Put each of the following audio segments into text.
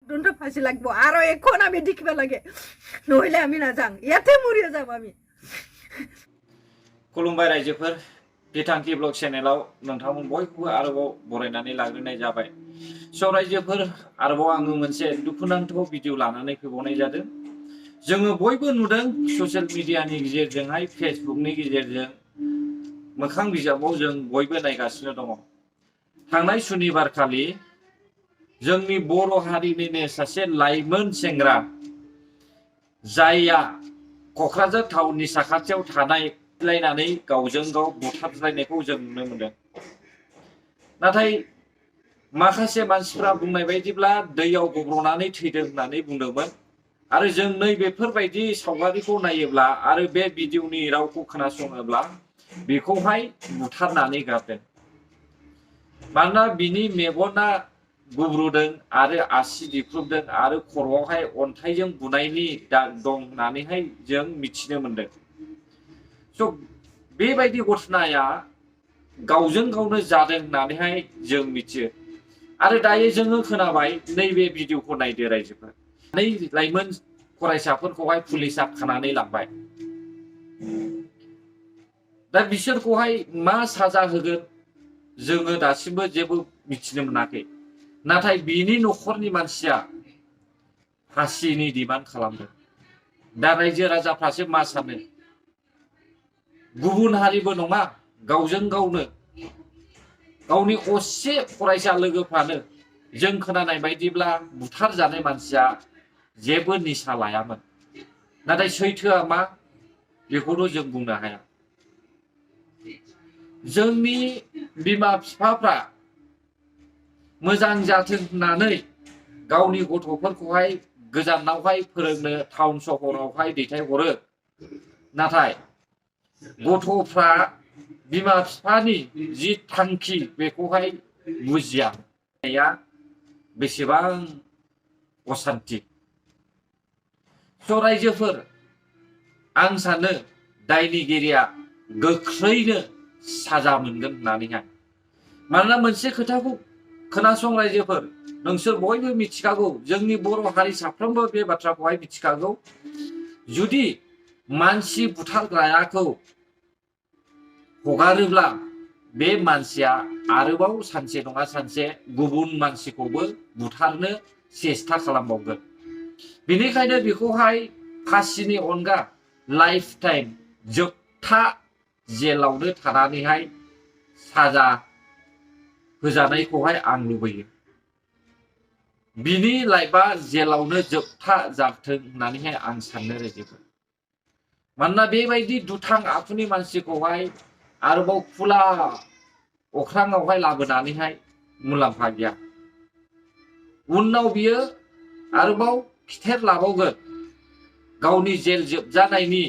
দণ্ড ফাঁসি লাগবো আরো এখন আমি দেখিবা লাগে নইলে আমি না যাং ইয়াতে মরিয়া যাম আমি खुलुमबाय रायजोफोर बिथांखि ब्लग चेनेलाव नोंथांमोन बयखौबो आरोबाव बरायनानै लाग्रोनाय जाबाय स' रायजोफोर आरोबाव आङो मोनसे दुखुनांथाव भिडिअ लानानै फैबावनाय जादों जोङो बयबो नुदों ससियेल मिडियानि गेजेरजोंहाय फेसबुकनि गेजेरजों मोखां बिजाबाव जों बयबो नायगासिनो दङ थांनाय सुनिबार खालि जोंनि बर' हारिनिनो सासे लाइमोन सेंग्रा जायया क'क्राझार टाउननि साखाथियाव थानाय लायनानै गावजों गाव बुथारलायनायखौ जों नुनो मोनदों नाथाय माखासे मानसिफ्रा बुंनाय बायदिब्ला दैयाव गब्र'नानै थैदों होननानै बुंदोंमोन आरो जों नै बेफोरबायदि सावगारिखौ नायोब्ला आरो बे भिडिअनि रावखौ खोनासङोब्ला बेखौहाय बुथारनानै गारदों मानोना बिनि मेगना गुब्रुदों आरो आसि दिख्रुबदों आरो खर'आवहाय अन्थाइजों बुनायनि दाग दं होननानैहाय जों मिथिनो मोनदों स' बेबायदि घटनाया गावजों गावनो जादों होननानैहाय जों मिथियो आरो दायो जोङो खोनाबाय नैबे भिडिअखौ नायदो रायजोफोर नै लाइमोन फरायसाफोरखौहाय पुलिसा खानानै लांबाय दा बिसोरखौहाय मा साजा होगोन जोङो दासिमबो जेबो मिथिनो मोनाखै नाथाय बिनि न'खरनि मानसिया फासिनि डिमान्ड खालामदों दा रायजो राजाफ्रासो मा सानो गुबुन हारिबो नङा गावजों गावनो गावनि असे फरायसा लोगोफ्रानो जों खोनानाय बायदिब्ला बुथारजानाय मानसिया जेबो निसा लायामोन नाथाय सैथोआ मा बेखौथ' जों बुंनो हाया जोंनि बिमा बिफाफ्रा मोजां जाथों होननानै गावनि गथ'फोरखौहाय गोजानावहाय फोरोंनो टाउन सहरावहाय दैथायहरो नाथाय गथ'फ्रा बिमा बिफानि जि थांखि बेखौहाय बुजिया बेसेबां असान्ति स' रायजोफोर आं सानो दायनिगिरिया गोख्रैनो साजा मोनगोन होननानैहाय मानोना मोनसे खोथाखौ खोनासं रायजोफोर नोंसोर बयबो मिथिखागौ जोंनि बर' हारि साफ्रोमबो बे बाथ्राखौहाय मिथिखागौ जुदि मानसि बुथारग्राखौ हगारोब्ला बे मानसिया आरोबाव सानसे नङा सानसे गुबुन मानसिखौबो बुथारनो सेस्था खालामबावगोन बेनिखायनो बेखौहाय फासिनि अनगा लाइफ टाइम जोबथा जेलावनो थानानैहाय साजा होजानायखौहाय आं लुबैयो बिनि लाइफआ जेलावनो जोबथा जाथों होननानैहाय आं साननो रायजोफोर मानोना बेबायदि दुथां आखुनि मानसिखौहाय आरोबाव खुला अख्राङावहाय लाबोनानैहाय मुलाम्फा गैया उनाव बियो आरोबाव खिथेर लाबावगोन गावनि जेल जोबजानायनि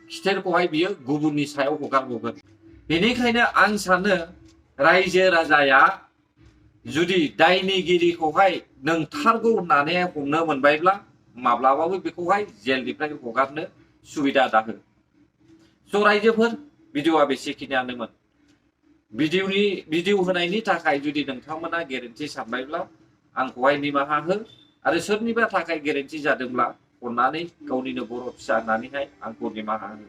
खिथेरखौहाय बियो गुबुननि सायाव हगारबावगोन बेनिखायनो आं सानो रायजो राजाया जुदि दायनिगिरिखौहाय नंथारगौ होननानै हमनो मोनबायब्ला माब्लाबाबो बेखौहाय जेलनिफ्राय हगारनो सुबिदा दाहो स' रायजोफोर भिडिअआ बेसेखिनियानोमोन भिडिअ होनायनि थाखाय जुदि नोंथांमोना गेरेन्थि सानबायब्ला आंखौहाय निमाहा हो आरो सोरनिबा थाखाय गेरेन्थि जादोंब्ला अननानै गावनिनो बर' फिसा होननानैहाय आंखौ निमाहा हो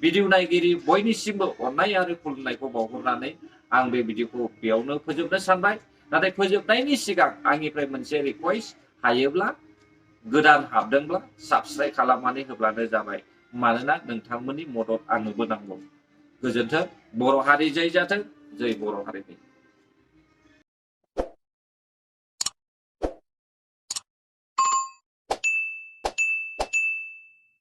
भिडिअ नायगिरि बयनिसिमबो अननाय आरो खुलुमनायखौ बावहरनानै आं बे भिडिअखौ बेयावनो फोजोबनो सानबाय नाथाय फोजोबनायनि सिगां आंनिफ्राय मोनसे रिक्वेस्ट हायोब्ला गोदान हाबदोंब्ला साबस्क्राइब खालामनानै होब्लानो जाबाय मानोना नोंथांमोननि मदद आंनोबो नांगौ गोजोन्थों बर' हारि जय जाथों जय बर' हारिनि